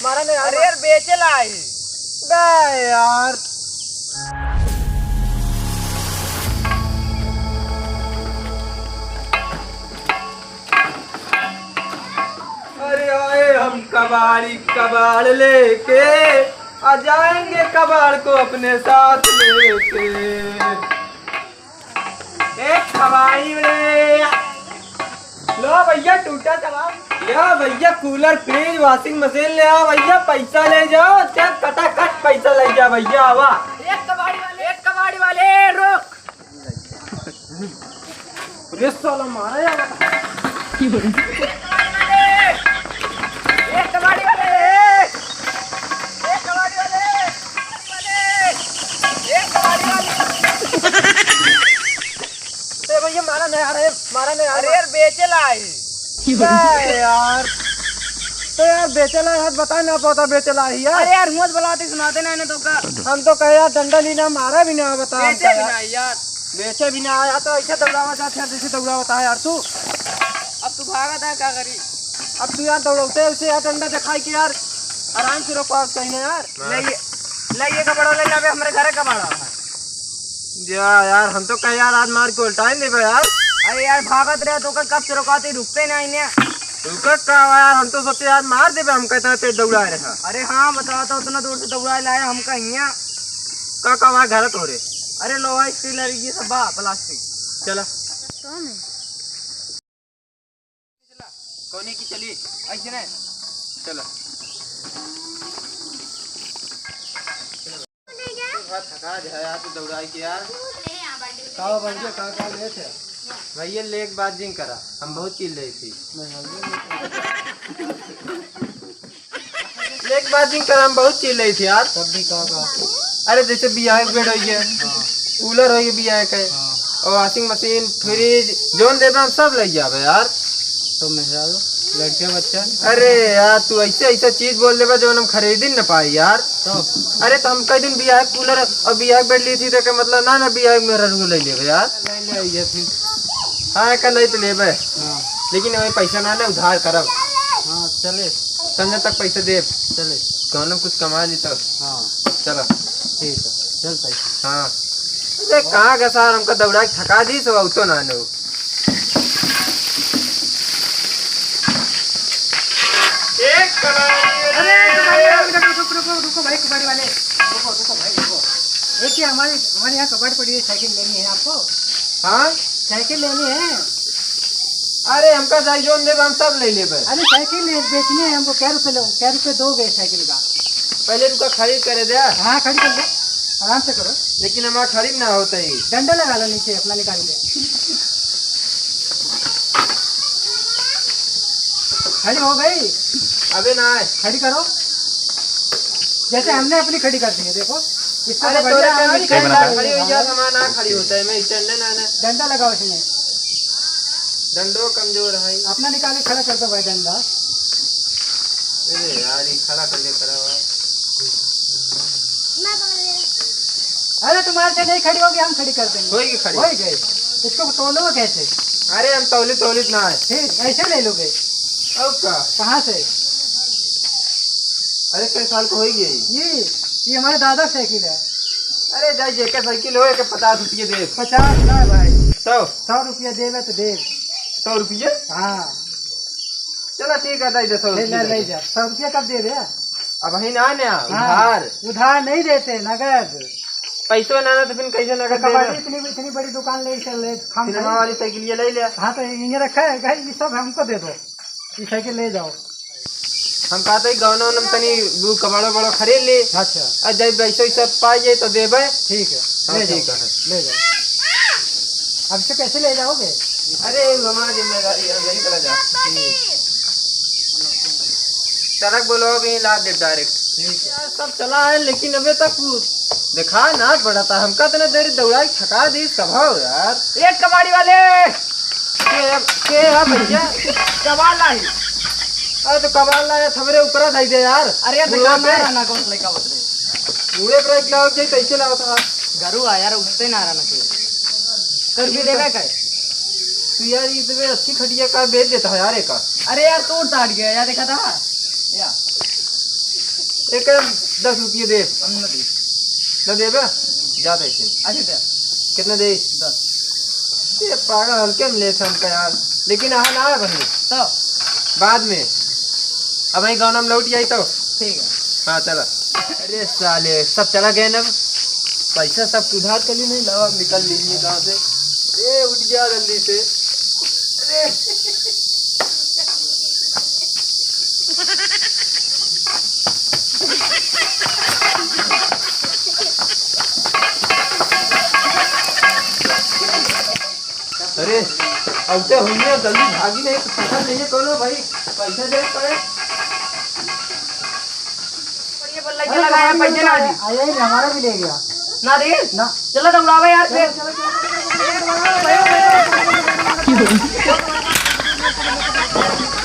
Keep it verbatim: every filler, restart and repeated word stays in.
मारा नहीं यार। अरे यार, बेचे लाई। बे यार। अरे आए हम कबाड़ी, कबाड़ लेके आ जाएंगे कबाड़ को अपने साथ लेके। ए, कबाड़ी वाले। लो भैया, टूटा चलाओ। या भैया, cooler, fridge, washing machine ले आओ भैया, पैसा ले जाओ, चल कटाकट पैसा ले जा भैया, आवा। एक कबाड़ी वाले, एक कबाड़ी वाले, रुक। अरे साला, मारा यार। एक कबाड़ी वाले, एक कबाड़ी वाले, एक कबाड़ी वाले। ए भैया, मारा नहीं, अरे मारा नहीं, अरे यार, बेचे लाई। अरे यार, तो यार बेचे ला यार, बता ना पता बेचे ला ही यार। अरे यार, हुआ तो बुलाते सुनाते ना, इन्हें तो का। हम तो कहे यार, डंडा ली ना, मारा भी ना, बता हम बेचे का भी यार। ना यार। बेचे भी ना आया तो ऐसे दौड़ावा जात है, जैसे दौड़ावत है यार तू। अब तू भागत है, का करी? अब तू यार दौड़ौते उसे यार डंडा दिखाई के यार आराम से रोकवा चाहिए यार। ले ये, ले ये कपड़ा ले जावे, हमरे घरे कबाड़ा है। जा यार, हम तो कहे यार आज मार के उल्टाई देबे यार। अरे यार, भागत रहे तो का कब से रोकाती, रुकते नहीं ने। रुका का यार, हम तो सोचे यार मार देबे, हम कहते तेज दौड़ा रहे। अरे हाँ, बतावा तो उतना दूर से दौड़ा लाए हम कहिया। का का वहाँ घर तोरे? अरे लोहा, steel, ये सब बा, plastic। चला। कौने की चली? ऐसे ना। चलो। थका जा यार, तू दौड़ाई के यार। का हो भैया, का, का लेत है? भैया, लेक बात जिन करा, हम बहुत चीज ले थी। नहीं, भैया, नहीं। लेक बात जिन करा, हम बहुत चीज ले थी यार। तब भी का, का? अरे, जैसे बियाह के bed होइए, हाँ। Cooler होइए बियाह के, हाँ। और washing machine, fridge, जौन देबे हम सब ले जाबे यार। तो मेहरारू, लड़के बच्चा? अरे यार, तू ऐसे, ऐसे चीज बोल देबे जौन हम खरीद ही न पाई यार। तो? अरे, तो हम कई दिन बियाह के cooler और बियाह के bed ली थी, तो के मतलब ना, ना बियाह के मेहरारू ले लेबे यार। ले ले आइए फिर। हाँ, का नहीं तो लेबे। हाँ। लेकिन हमें पैसा ना, ना उधार करब। हाँ, चले। संझा तक पैसा देब। चले। कौनो कुछ कमा ली तो। हाँ। चलो। ठीक है, चल पैसा। हाँ। अरे कहाँ का सार हमका दौड़ा के थका दी, सब तो ना लो। एक कबाड़ी। अरे, कबाड़ी वाले, रुको, रुको, रुको, रुको भाई, कबाड़ी वाले, रुको, रुको भाई, रुको। एक ये हमारे, हमारे यहाँ कबाड़ पड़ी है, साइकिल लेनी है आपको? हाँ? साइकिल लेनी है। अरे, हमका जाई जोन देबे, हम सब ले लेबे। अरे, साइकिल ले, बेचनी है हमको, कै रुपये लो, कै रुपये दोगे साइकिल का? पहले रुका, खड़ी करे दे। हाँ, खड़ी कर लो, आराम से करो। लेकिन हमारा खड़ी ना होता ही। डंडा लगा लो नीचे, अपना निकाल के। खड़ी हो गई। अबे ना है। खड़ी करो। जैसे हमने अपनी खड़ी कर दी है, देखो। इसको अरे तो तोरे बढ़िया पे हमारी मिस्त्री खड़ी ना कर खड़ी हो दी। गया, हमारा ना खड़ी होता है, मैं स्टैंड ना, ना। डंडा लगाओ इसमें। डंडो कमजोर है। अपना निकाल के खड़ा कर दो भाई डंडा। अरे यार, ये खड़ा कर ले, खड़ा हुआ है। अरे तुम्हारे से नहीं खड़ी होगी, हम खड़ी कर देंगे। होई गई खड़ी। होई गई। इसको तोलो कैसे? अरे हम तौली तौलित ना है। फिर ऐसे ले लोगे? अब का? कहाँ से? अरे कई साल को होई गई। ये, ये हमारे दादा की साइकिल है। अरे जाई जेके साइकिल हो, एके पचास रुपये दे। पचास ना भाई। सौ? सौ रुपया देवे तो दे। सौ रुपये? हाँ। चला ठीक है, दे दे सौ ले, रुपये ले, दे ले दे। जा। सौ रुपया कब दे दे? अब ही ना, ना, हाँ, उधार। उधार नहीं देते, नगद। पैसो ना, ना तो फिर कैसे तो नगद कबाड़ी देवे? इतनी, इतनी बड़ी दुकान ले चल रहे, हम सिनेमा खरीद वाली साइकिल ये ले ले। हाँ, तो ये रखा है, ये सब हमको दे दो, ये साइकिल ले जाओ। हम कहते हैं, गहना उहना में तनी वो कबाड़ो बड़ो खरीद ली। अच्छा। और जब पैसा वैसा पा जाए तो देबे। ठीक है, हाँ, ले जाओ, ठीक है। ले जाओ। अब इसे कैसे ले जाओगे? अरे, हमारी जिम्मेदारी है, यही चला जा। सड़क बोलो, अभी ला दे direct। ठीक है। यार, सब चला है, लेकिन अबे तक वो दिखा ना पड़ा था। हमका इतने देर दौड़ाई थका दी सब हो यार। एक कबाड़ी वाले। के, के है भैया? कबाड़ लाई। अरे तो कबाड़ लाया, थमरे ऊपर धई दे यार। अरे यार, मुड़े दुकान पे। ना रहना, कौन लड़का बस रहे? मुड़े पर एक लाओ, जे कैसे लाओ था? घरू आ यार, उठते ना रहना चाहिए। कर भी देवे का? तू यार, ये तो अच्छी खटिया का बेच देता है यार, एक। अरे यार, तोड़ ताड़ गया यार, देखा था? या। एक दस रुपये दे। हम न दे। न देबे? जा दे इसे। अच्छा दे। कितना दे? दस। ये पागल हल्के में लेत हमका यार, लेकिन आहा ना है बनी। तो? बाद में। अब वही गाँव में लौट जाई तो? ठीक है। हाँ, चला। अरे साले, सब चला गए ना। पैसा सब उधार कर ली नहीं, लावा, निकल ली ये गाँव से। ए, उठ जा जल्दी से। अरे। अरे, अब तो हुनिया जल्दी भागी नहीं, तो पता नहीं है कौन हो भाई, पैसा दे पड़े। बढ़िया बल्ला के लगाया, पैसे ना दी। अरे, हमारा भी ले गया। ना दी? ना। चलो दौड़ावे यार फिर। चलो, चलो, चलो, चलो, चलो, चलो, चलो, चलो।